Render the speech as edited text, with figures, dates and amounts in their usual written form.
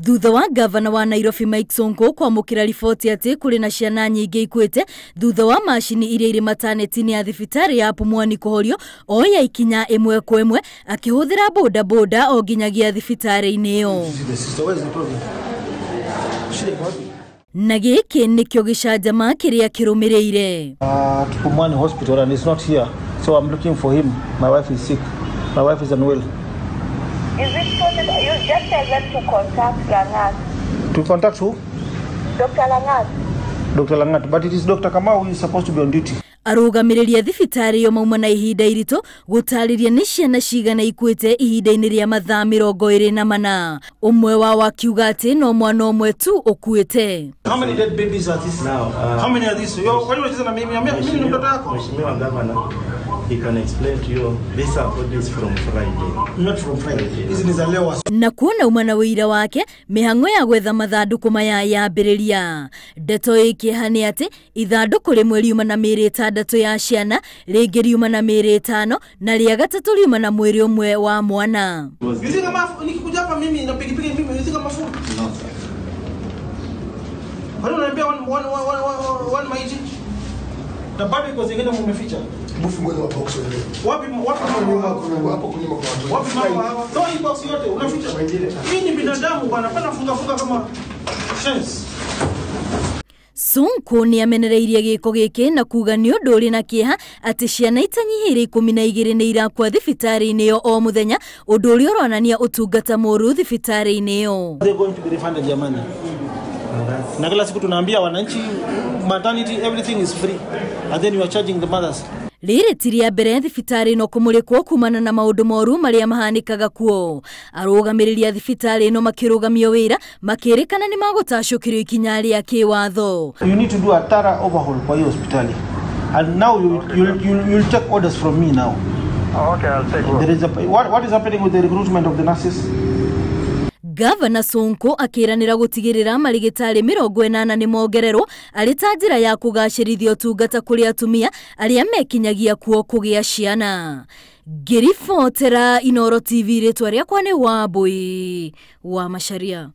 Thutha wa gavana wa Nairobi Mike Sonko kwamũkĩra riboti atĩ kũrĩ na ciana nyingĩ ikuĩte thutha wa macini iria irĩ mataneti-inĩ ya thibitarĩ ya Pumwani kũhorio, oya ikinya ĩmwe kwa ĩmwe akĩhũthĩra boda boda o nginyagia thibitarĩ-inĩ ĩyo. Na gĩkĩ nĩkĩo gĩcanjama kĩrĩa kĩrũmĩrĩire. To Pumwani Hospital and he's not here, so I'm looking for him. My wife is sick. My wife is unwell. Is it possible? You just tell them to contact Langat. To contact who? Dr. Langat. Dr. Langat, but it is Dr. Kamau who is supposed to be on duty. Arũgamĩrĩri a thibitarĩ ĩyo mauma na ihinda iritũ gũtarĩria nĩ ciana cigana ikuĩte ihinda-inĩ rĩa mathaa 24. Ũmwe wao akiuga atĩ no mwana ũmwe tu ũkuĩte. How many dead babies are these? Now, how many are these? Yo, kwani unacheza na mimi? Mimi ni mtoto wako. Mheshimiwa Governor, he can explain to you these are bodies from Friday. Not from Friday. Hizi ni za leo. Na kuona umana wĩira wake mĩhang'o ya gwetha mathandũkũ maya yambĩrĩria. Ndeto ĩkĩeha nĩ atĩ ithandũkũ rĩmwe riuma na mĩĩrĩ 6 ya ciana, rĩngĩ riuma na mĩĩrĩ 5 na rĩa gatatũ riuma na mwĩrĩ ũmwe wa mwana. Hizi kama nikikuja hapa mimi na pikipiki mimi hizi kama full. No sir. Kwani unaniambia one maiti? Na bado iko zingine mumeficha. Mfungue wa box wewe. Wapi wapi nyuma kuna hapo kunyuma kwa watu. Wapi mama hawa? Toa hii box yote unaficha. Hii ni binadamu bwana, pana funga funga kama sense. Sonko nĩ amenereirie gĩko gĩkĩ na kuga nĩ ũndũ ũrĩ na kĩeha atĩ ciana itanyihĩire 12 nĩ irakua thibitarĩ-inĩ ĩyo o mũthenya, ũndũ ũrĩa ũronania ũtungata mũũru thibitarĩ-inĩ ĩyo. They're going to be refunded jamani. Na kila siku tunaambia wananchi maternity everything is free and then you are charging the mothers. Rĩrĩ ti rĩa mbere thibitarĩ ĩno kũmũrĩkwo kumana na maũndũ moru marĩa mahanĩkaga kuo. Arũgamĩrĩri a thibitarĩ ĩno makĩrũgamio wĩra makĩrĩkana nĩ magũtacũkĩrio ikinya rĩa kĩwatho. You need to do a thorough overhaul kwa hiyo hospitali. And now you'll take orders from me now. Okay, I'll take one. There is a what is happening with the recruitment of the nurses? Gavana Sonko akĩranĩra gũtigĩrĩra marigitari 80 nĩ mongererwo arĩ ta njĩra ya kũgacĩrithia ũtungata kũrĩ atumia arĩa mekinyagia kuo kũgĩa ciana. Ngĩribotera Inooro TV, rĩtwa rĩakwa nĩ Wambui wa Macharia.